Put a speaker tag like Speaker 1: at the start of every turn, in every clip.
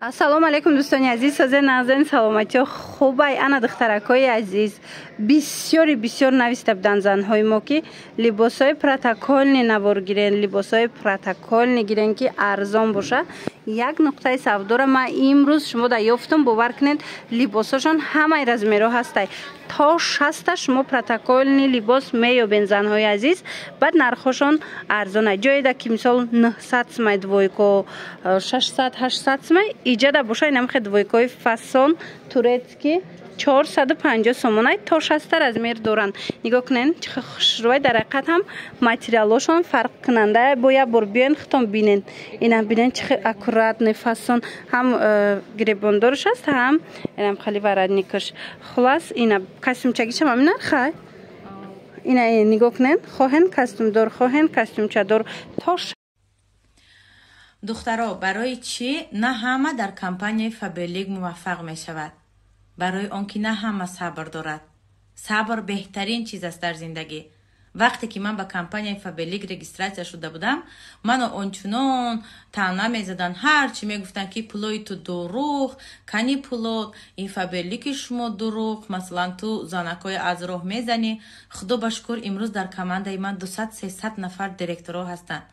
Speaker 1: Ассалому алайкум, дӯстони азиз, созе назен, саломатиё хубай. Ана, духтаракҳои азиз, бисёри бисёр нависта буданд занҳои мо, ки либосҳои протокольный навор гирен, либосҳои протокольный гирен, ки арзон боша. Як нуқтаи савдора ман имрӯз шумо да ёфтум. Бовар кунед, либосҳошон ҳамаи размерҳо ҳастай, то 60-та шумо протокольный либос меёбен, занҳои азиз. Баъд нархҳошон арзона. Ҷоеда ки, мисол, 900 сумай двойко, 600, 800 сумай, иҷада боша, инамхе двойкои фасон турецкий 450 сомонай, то 60-та размер доранд. Нигоҳ кунед, чӣ хушрӯй. Дар ҳақиқат ҳам материалҳошон фарқкунанда. Бо як бор биёен, худтон бинен. Ина бинен, чӣ аккуратный фасон, ҳам гиребондорш аст, ҳам инам хали воротникаш. Хулас, ина костюмчагишам ҳамин нархай. Ина нигоҳ кунед, хоҳен костюмдор, хоҳен костюмчадор, то
Speaker 2: Духтаро, барои чӣ на ҳама дар компанияи Фаберлик муваффақ мешавад? Барои он ки на ҳама сабр дорад. Сабр беҳтарин чиз аст дар зиндагӣ. Вақте ки ман ба компанияи Фаберлик регистрация шуда будам, мано ончунон таъна мезаданд, ҳарчи мегуфтанд, ки пулои ту дурӯғ, кани пулот, ин Фаберлики шумо дурӯғ, масалан, ту занакҳои аз роҳ мезанӣ. Худо ба шукр, имрӯз дар командаи ман 200-300 нафар директорҳо ҳастанд,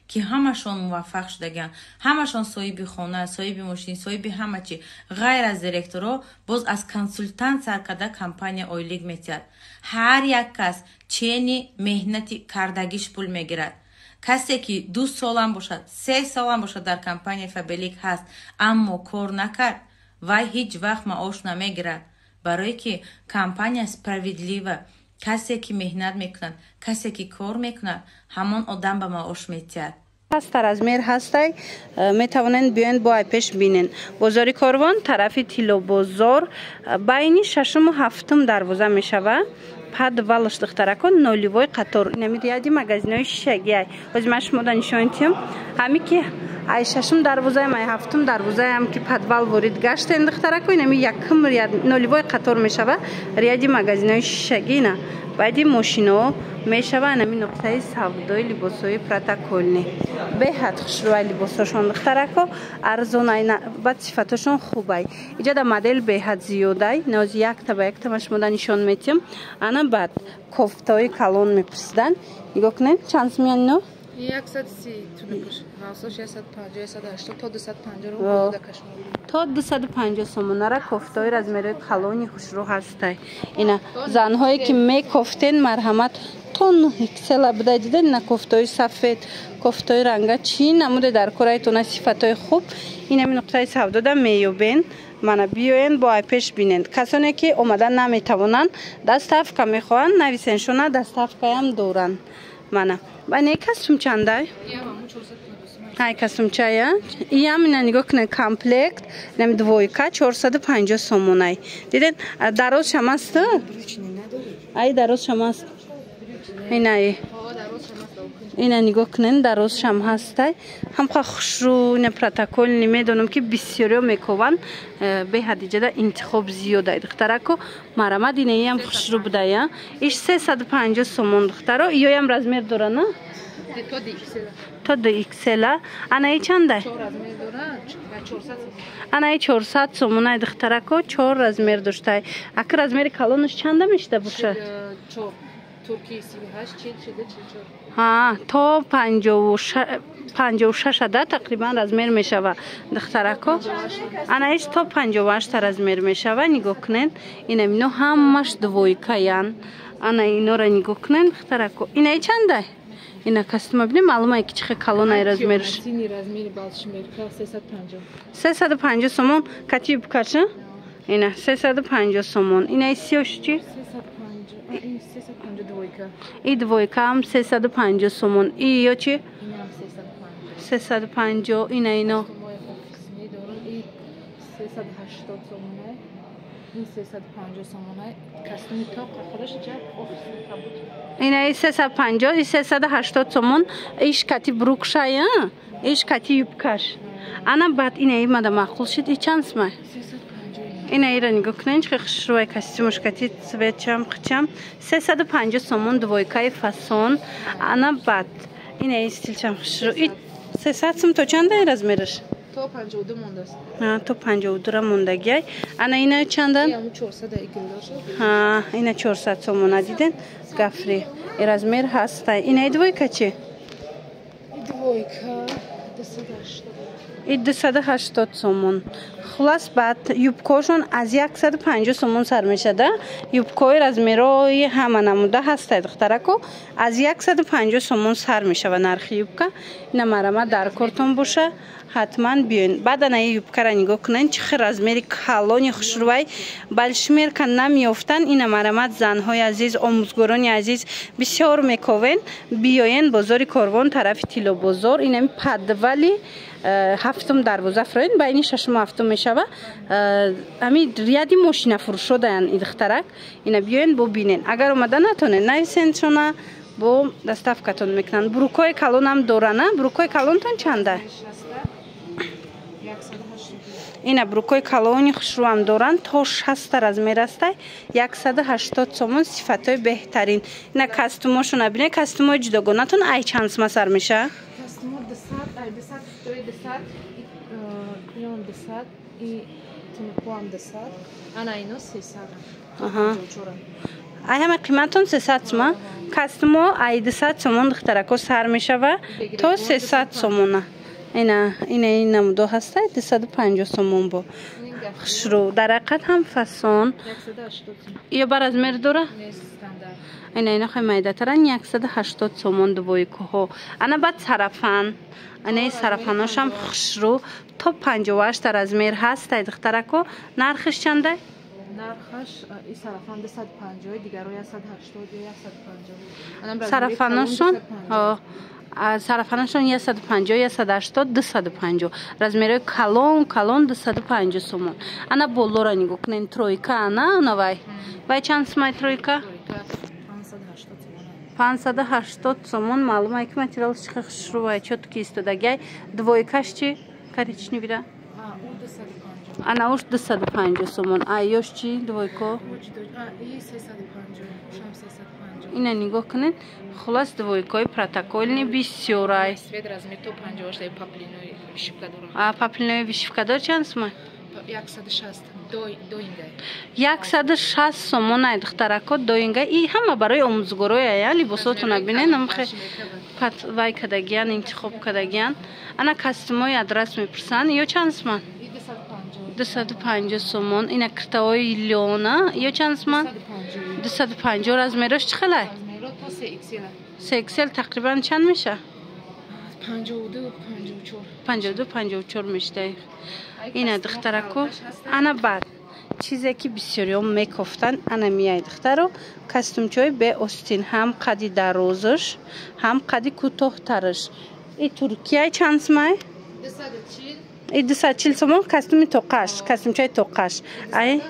Speaker 2: ки ҳамашон муваффақ шудагианд, ҳамашон соҳиби хона, соҳиби мошин, соҳиби ҳама чи. Ғайр аз директорҳо, боз аз консултант сар карда компания ойлик метиҳад. Ҳар як кас чени меҳнати кардагиш пул мегирад. Касе ки 2 солам бошад, 3 солам бошад, дар компанияи Фаберлик ҳаст, аммо кор накард, вай ҳеҷ вақт маош намегирад, барое ки компания справедлива. Касе ки меҳнат мекунад, касе ки кор мекунад, ҳамон одам ба маош метиҳад.
Speaker 1: 60-та размер ҳастай, метавонед биёен, бо ай пеш бинен. Бозори Корвон, тарафи Тиллобозор, байни шашуму ҳафтум дарвоза мешава, подвалаш, духтарако, нолевой қатор. Инами ряди магазинои шишагиай. Ҳозир ман шумода нишон тиҳам. Ҳами ки ай шашум дарвозаям, ай ҳафтум дарвозаям ки подвал ворид гаштен, духтарако, инами якум ряд, нолевой қатор мешава, ряди магазинои шишагӣ. Ина баъди мошино мешава, анами нуқтаи савдои либосҳои протокольный. Беҳад хушрӯай либосҳошон, духтарако, арзонай, баъд сифатошон хубай. Иҷада модел беҳад зиёдай. Нози якта ба якта ма шумода нишон метиҳам. Ана баъд кофтаҳои калон мепурсиданд. Нигоҳ кунед, чанд сумиян ино?
Speaker 3: 130 тунукаш, ҳасош 150, 180 то 250 ру.
Speaker 1: То 250 сомонара кофтаҳои размерҳои калони хушрӯ ҳастай. Ина занҳое ки мекофтен, марҳамат, то XL-а буда. Дидан, ина кофтаҳои сафед, кофтаҳои ранга, чӣ намуде дар кораитона, сифатҳои хуб инами нуқтаи савдода меёбен. Мана биёен, бо ай пеш бинед. Касоне ки омада наметавонанд, доставка мехоҳанд, нависеншона, доставкаям доранд. Мана ба не костюм чандай? Ай костюмчая иям ина нигоҳ кунед, комплект нами двойка 450 сомонай. Дидед, дарозшам аст, ай дарозшам аст. Инаи ина нигоҳ кунед, дарозшам ҳастай, ҳамқа хушрӯ. Ина протокольный, медонам ки бисёриё мекованд, беҳад иҷада интихоб зиёдай. Духтарако, марамад, инаиам хушрӯ будая, иш 350 сомон. Духтаро, иёям размер дора на то ду XL-а. Анаи чандай? Анаи 400 сомонай, духтарако, чор размер доштай. Аки размери калонаш чанда мешида боша? То 56-ада тақрибан размер мешава, духтарако. Анаиш то 58-та размер мешава. Нигоҳ кунед, ина ино ҳамаш двойкаян. Ана инора нигоҳ кунед, духтарако. Инаи чандай? Ина костюма бинем, маълумае ки чихе калонай размерш. 350 сомон кати юбкаша. Ина 350 сомон. Инаи сиёш чи? И двойкаам 350 сомон. И ё чи? 350. Ина ино
Speaker 3: 380 сомонай, ин 350 сомонай, костюми тоқ худаш ҷаб офиси кабуд.
Speaker 1: Инаи 350, и 380 сомон. Иш кати брюкшая, иш кати юбкаш. Ана баъд инаи мада маъқул шид. И чанд сумай? Ина ира нигоҳ кунед, чӣ хушрӯай костюмаш кати цветчам хичам, 350 сомон, двойкаи фасон. Ана баъд инаи стилчам хушрӯ, и 300 сум. То чанда размераш?
Speaker 3: То 52 мондааст.
Speaker 1: То 52 мондагиай. Ана ина чандан?
Speaker 3: Ин 400 гилдош.
Speaker 1: Ҳа, ина 400 сомона диден? Гафри. И размер ҳаста. Ина двойка чи?
Speaker 3: Двойка 280.
Speaker 1: И 280 сомон. Хулас баъд юбкошон аз 150 сомон сар мешада. Юбкои размерои ҳама намуда ҳастай, духтарако. Аз 150 сомон сар мешава нархи юбка. Ина марама дар кортон боша, ҳатман биёен. Баъд ана юбкара нигоҳ кунен, чӣ хел размери калони хушрӯвай, большемерка намеёфтан. Ина марамат, занҳои азиз, омӯзгорони азиз, бисёр мековен, биёен бозори Корвон, тарафи Тиллобозор, инами подвали ҳафтум дарвоза фроен, байни шашуму ҳафтум мешава. Ами ряди мошинафурӯшо даян и духтарак. Ина биёен, бубинен. Агар омада натонед, нависен шона, бо доставкатон мекунанд. Брюкои калонам дорана. Брюкои калонтон чанда? Ина брюкои калони хушрӯам доранд, то 60 размер астай, 180 сомон, сифатҳои беҳтарин. Ина костюмошона бинед. Костюмои ҷудогонатон ай чанд сума сар меша?
Speaker 3: Костюмо 200, ай 200, фитои 200, ион 200, и тунукоам 200, ана ино 300.
Speaker 1: Ай ҳама қиматон 300 сума. Костюмо ай 200 сомон, духтарако, сар мешава то 300 сомона. Ина ина ин намудо ҳастай, 250 сомон, бо хушрӯ, дар ҳақиқат ҳам фасон. Ё ба размер дора? Ина ина хой майдатаран, 180 сомон двойкаҳо. Ана баъд сарафан. Ана ин сарафаношам хушрӯ, то 58 размер ҳастай, духтарако. Нархиш чандай?
Speaker 3: Нархаш и сарафан 250, дигаро 180 ё 150.
Speaker 1: Сарафаношон, сарафанашон 150, 180, 250, размерои калон калон, 250 сомон. Ана болора нигоҳ кунед, тройка. Ана ана вай вай чанд сумай тройка? 580 сомон. Маълума ки материал чи хушрӯвай, чёткий истодагиай. Двойкаш чи, коричневира? Ана уш 250 сомон. А ёш чи, двойко? Ина нигоҳ кунед. Хулас, двойкои протокольный бисёрай. Поплинои вышивкадор чанд сума? 160 сомон ай, духтарако, доинга. И ҳама барои омӯзгорои ая. Либосотона бинен, амхе вай кадагиян, интихоб кадагиян. Ана костюмои адрас мепурсанд, ё чанд суман? 250 сомон. Ина киртаҳои лёна, ё чанд суман? 250. Размерош чӣ хелай? Се XL тақрибан чанд меша? 52, 54 мештай. Ина, духтарако, ана баъд чизе ки бисёриҳо мекофтанд, ана мияй, духтаро, костюмчаҳои беостин, ҳам қади дарозаш, ҳам қади кӯтоҳтараш. И туркияй чанд сумай? И 240 сомон костюми тоқаш, костюмчаи тоқаш. Ай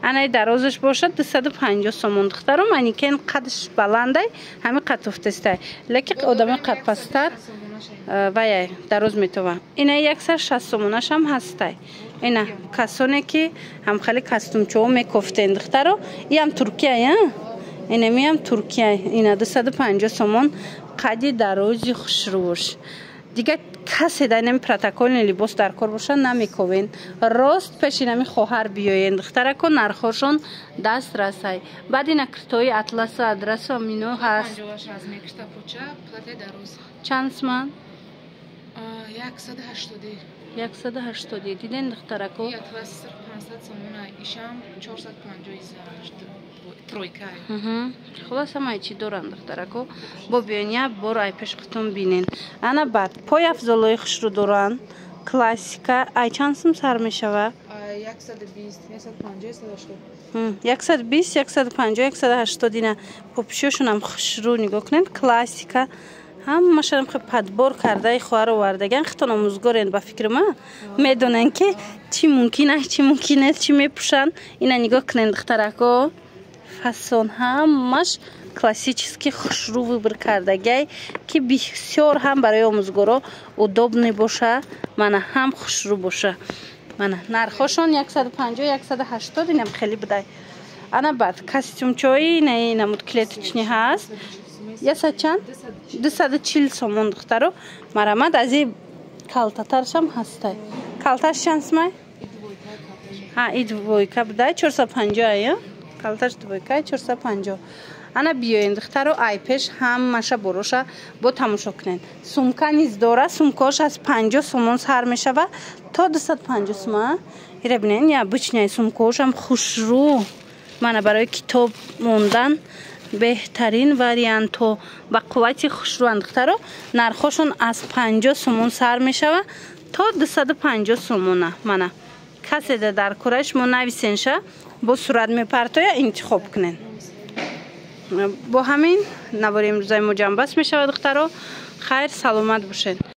Speaker 1: анаи дарозаш бошад 250 сомон, духтаро. Манекен қадш баландай, ҳами қад туфтестай, лекин одами қадпасттар ваяй дароз метова. Ина 160 сомонашам ҳастай. Ина касоне ки ҳамхели костюмчаҳо мекофтен, духтаро, иам туркия, инамиам туркия. Ина 250 сомон, қади дарози хушрӯш. Дигар касе дар инами протокольный либос дар кор боша, намековен, рост пеши инами хоҳар биёен, духтарако, нархошон даст расай. Баъд ина киртои атласу адрасу амино ҳаст. Чанд суман? 180. Диден, духтарако?
Speaker 3: Ишам 450 тройка.
Speaker 1: Хулос, ҳамаи чӣ доранд, духтарако, бо биён, як бор ай пеш худтон бинен. Ана баъд пойафзолои хушрӯ доранд, классика. Ай чанд сум сар мешава?
Speaker 3: 120, 150,
Speaker 1: 180. 120, 150, 180. Ина попишошонам хушрӯ, нигоҳ кунед, классика. Ҳамашам подбор кардаи хоҳар овардаган. Хитон омӯзгорен, ба фикри ма медонен, ки чӣ мумкин аст, чӣ мумкин нест, чӣ мепӯшанд. Ина нигоҳ кунед, духтарако, фасон ҳамаш классический, хушрӯ выбор кардагай, ки бисёр ҳам барои омӯзгоро удобный боша, мана ҳам хушрӯ боша. Мана нархошон 150, 180. Инам хеле будай. Ана баъд костюмчои наи намуд клеточный ҳаст, ясад чанд? 240 сомон, духтаро, марамад аз и Калтатаршам ҳастай. Калташ чанд сумай? Ҳа, и двойка будай, 450 ая. Калташ двойка 450. Ана биёен, духтаро, ай пеш ҳамаша бороша бо тамошо кунен. Сумка низ дора, сумкаош аз 50 сомон сар мешава то 250 сума. Ира бинен, обычный сумкаошам хушрӯ. Мана, барои китоб мондан беҳтарин вариантҳо, ба қуввати хушрӯанд, духтаро. Нархошон аз 50 сомон сар мешава то 250 сомона. Мана, каседа дар кора, шумо нависенша, бо сурат мепартоя, интихоб кунен. Бо ҳамин навори имрӯзаи мо ҷамъбаст мешавад, духтаро. Хайр, саломат бошед.